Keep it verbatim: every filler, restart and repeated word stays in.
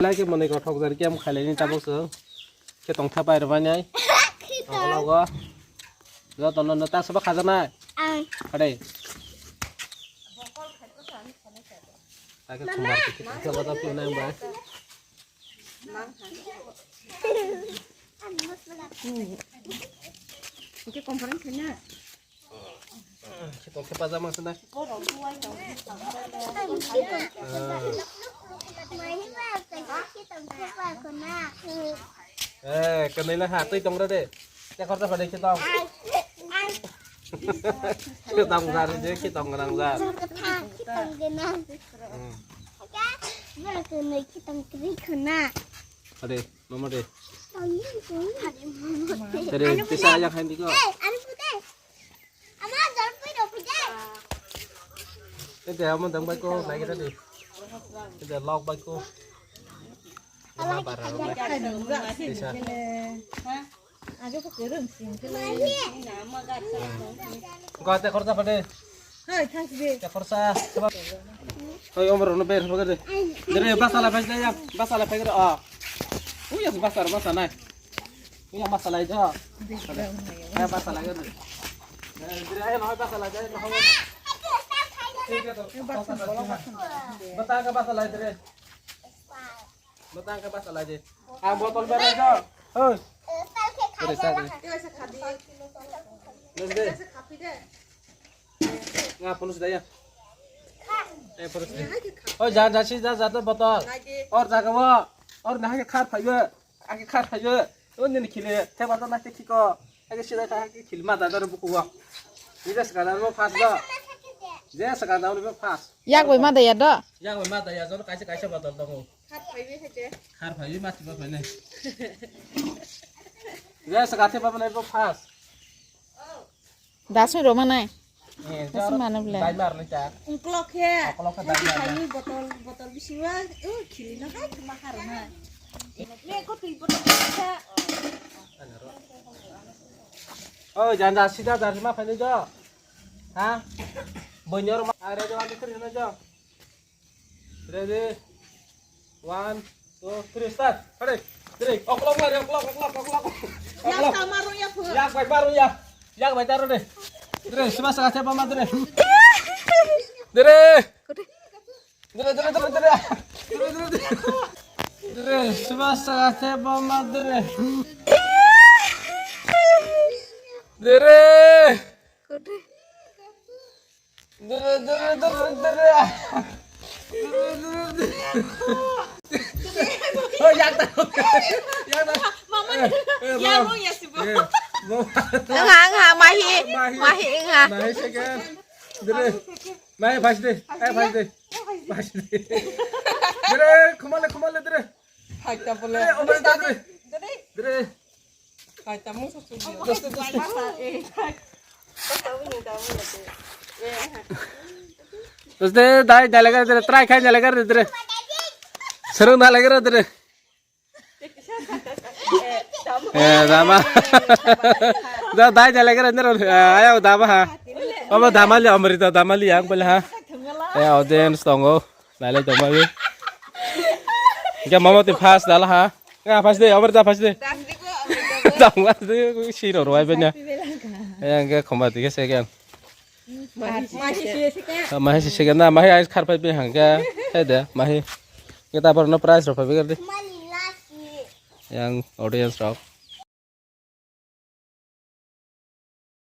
Lai ke mwnwi kothok jani khe, am khailai ni tabuk se. Khe tong tha pai rwmani ai. Tong logo. Joto no, no ta sabo khajaknai. Ang. Hade. Ta khe khumar khe tong tha pai rwmani ba. Hingke conference na. Khitong khe pajama se na. Eh, kenai na ha, twi tong re de. Te khorsa phade khitong. Khitong jar je, khitong nang jar. Hmm. Ade, mama de. Ade, pisa aja khain diko. Ede, amo dang bai ko, lagi tadi. Ede, log bai ko. Lama bara, lama. Pisa. Gate khorsa phade. Hai, thang sidi. Te khorsa. Oi, omor no ber phagade. Dere, basa la phai ya, basa la phai. Ah. Uya basa, basa nai. Uya basa lai jo. Hai, basa lai. Dere, ai no basa lai jo. Bata ka basa lai dere. Bata ka basa lai de. Ang botol ber jo. Hoi. Dere, sa de. Dere. Nga pulus daya. Eh, pulus daya. Oh, ja, ja, si, ja, ja, to botol. Or jaga wo. Or na ke khar phaiyo. Ake khar phaiyo. Oh, nini khile. Te botol na ke khiko. Ake sida ka ke khil ma da dar buku wo. Ni da saka da mo fast do. Je saka da mo fast. Yak bai ma da ya do. Yak bai ma da ya do, kaisa kaisa botol tongo. Khar phaiyo hete. Khar phaiyo ma ti ba phai ne. Je saka te ba na bo fast. Dasung roma nai. Eh, Dasung mana bela? Dai mar ni ta. Ungklok he. Ungklok he dai mar. Hai botol, botol bisi wa, uh, khili na hai kema har na. Me ko tui botol bisi. Oh, janda sida dari ma phai jo. Ha? Bonyor ma are jo ani kri na jo. Ready? One, two, three, start. Ready? Three. O'clock, ready? O'clock, o'clock, o'clock. Yak ta maro ya phu. Yak bai maro ya. Yak bai taro de. Dre, sima saka seba ma dre. Dre. Dre, dre, dre, dre. Dre, dre, dre. Dre, sima saka seba ma dre. Dre. Dere, dere, dere, dere. Dere, dere, dere. Oh, yak ta. Yak ta. Mama, eh, eh, ya mama. Mo ya si bo. Eh, mo. Nga, nga, mahi, mahi. Mahi, nga. Mahi second. Dere. Mahi first de. Eh, first de. First de. Dere, khumale, khumale, dere. Hai ta bole. Dere, omre, dere. Dere. Dere. Hai ta mung sa su. Doste, doste. Doste, dai, dai lagar dere, try khai dai lagar dere. Serung dai lagar dere. Eh, dama. Da, dai, dai, lagi ranjir, eh, ayo, dama, ha. Obo damali, amrita damali, yang bela, ha. Eh, audience tongo, nai lai tongma bi. Hingke mama ti first dala, ha. Ya, first de, amrita first de. Dama de, siro roi benya. Yang ke khoma ti ke second. Mahi si second na, mahi ais khar phai pi hangke. Hai de, mahi. Kita porno prize ro phai pi gardi. Yang audience rok.